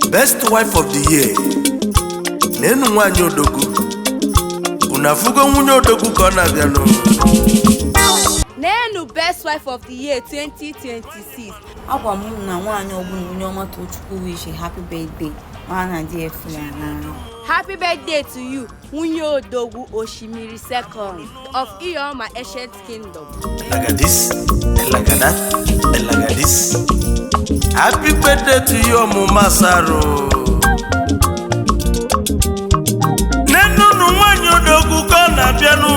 Best wife of the year, na-enu nwaanyị odogwu. Unu afụgo nwunye odogwu ka ọ na-abịanụ. N'enu best wife of the year 2026. Agwa m na nwaanyị ọbụla onye ọma Tochukwu wish happy birthday, ma na di efu ya n'anya. Happy birthday to you, nwunye odogwu Oshimiri second of Iheoma Ancient Kingdom. Like this, like that, like this. Happy birthday to you, ọmụma Saro. Nenunu nwanyị odogwu ka ọ na-abịanụ.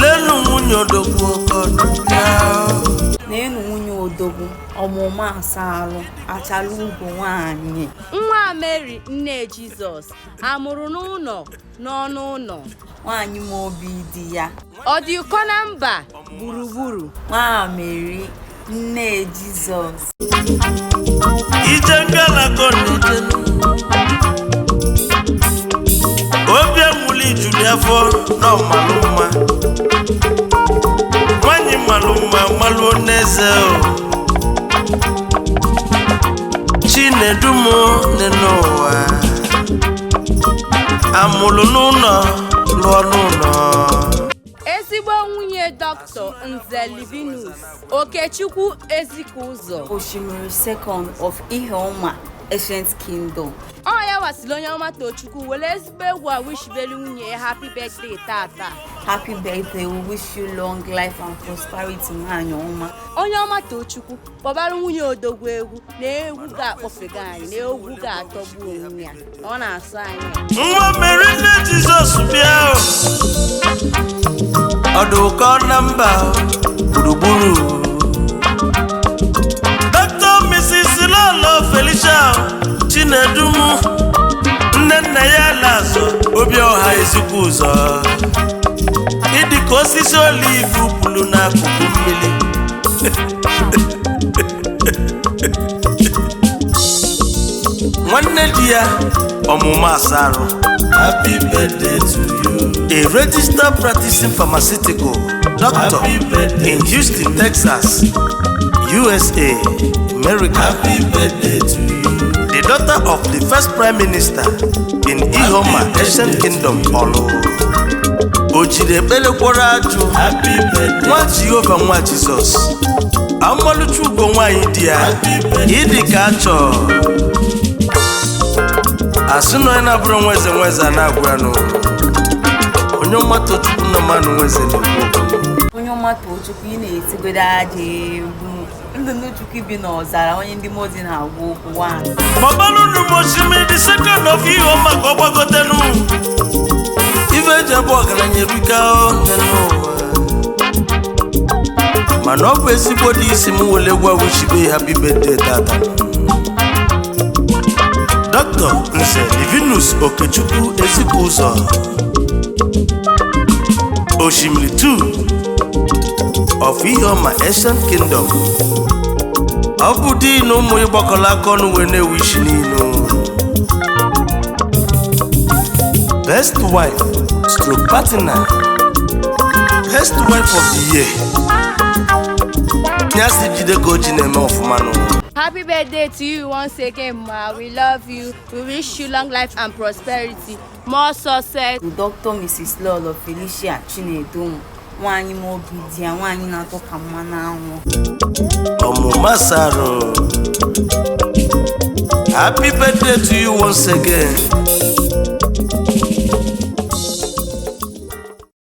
Lenu nwunye odogwu ka ọ na-abịa. Na-enu nwunye odogwu, ọmụma asalụ achala ugwu nwaanyị. Nwa Mary nne Jizọs amụrụ n'ụlọ n'ọnụ ụlọ. Nwaanyị ma obi di ya. Ọ dị ụkọ na mba gburugburu. Nwa Mary nne Jizọs. Ije ngala ka ọ na-ejenu. Obi amụlị juru ya afọ na ọmalụ mma. Nwanyị malụ mma malụọ n'eze o. Chinedum dị n'ụwa. Amụlụ n'ụlọ lụọ n'ụlọ. Ezigbo nwunye Dr. Nze Livinus Okechukwu Ezikuụzọ. Oshimiri second of Iheoma Ancient Kingdom. Ọ ya wasịrị onye ọma Tochukwu were ezigbo egwu a wishibelu nwunye ya happy birthday tata. Happy birthday, we wish you long life and prosperity, nwaanyị ọma. Onye ọma Tochukwu, kpọbara nwunye odogwu egwu na egwu ga-akpọfega anyị, na egwu ga-atọgbu onwe ya na ọ na-asụ anyị. Nwa mere nne Jizọs bịa o. Ọdụ ụkọ na mba gburugburu. Dr. Mrs. Lolo Felicia Chinedumu, nne nna ya na-azụ obi ọha ezikwa ụzọ. Ịdị ka osisi olive pụrụ n'akụkụ mmiri. Nwanne di ya, ọmụma asarụ. Happy birthday to you. A registered practicing pharmaceutical doctor Happy birthday in Houston, Texas, USA, America. Happy birthday to you. The daughter of the first prime minister in Iheoma Ancient Kingdom, Olu. O jiri ekpere gwọrọ ajụ. Happy birthday. Nwa Jehova, nwa Jizọs. Amalụcha ugo nwaanyị di ya. Ịdị ka achọ. Asị na onye na-abụrụ nwa eze nwa eze a na-agwa ya n'ụwa. Onye ọma Tochukwu nna mmanụ nwa eze na-ekwu okwu. Onye ọma Tochukwu, ị na-etigodo aja egwu ndụ Chukwu bi n'ọzara, onye ndị mmụọ ozi na-agwa okwu nwaanyị. Mabalụ m Osimiri the second of Iheoma ka ọ gbagotenu. Ife eji abụ ọgaranya erika nne n'ụwa. Mana ọ bụ ezigbo dị isi m wele egwu awụchibe happy birthday tata. Dr. Nze Livinus Okechukwu Ezikuụzọ, Osimiri 2 of Iheoma Ancient Kingdom. Ọ bụ di na ụmụ ịgbakọrọ aka ọnụ wee na-ewu isi niile. Best wife stroke partner, best wife of the year. Ya si jide ka o ji na-eme ọfụma n'ụwa. Happy birthday to you once again, ma. We love you. We wish you long life and prosperity, more success. Dr. Mrs. Lolo Felicia Chinedum, nwaanyị ma obi di ya, nwaanyị na-atọ ka mmanụ anwụ. Ọmụma Saro, happy birthday to you once again.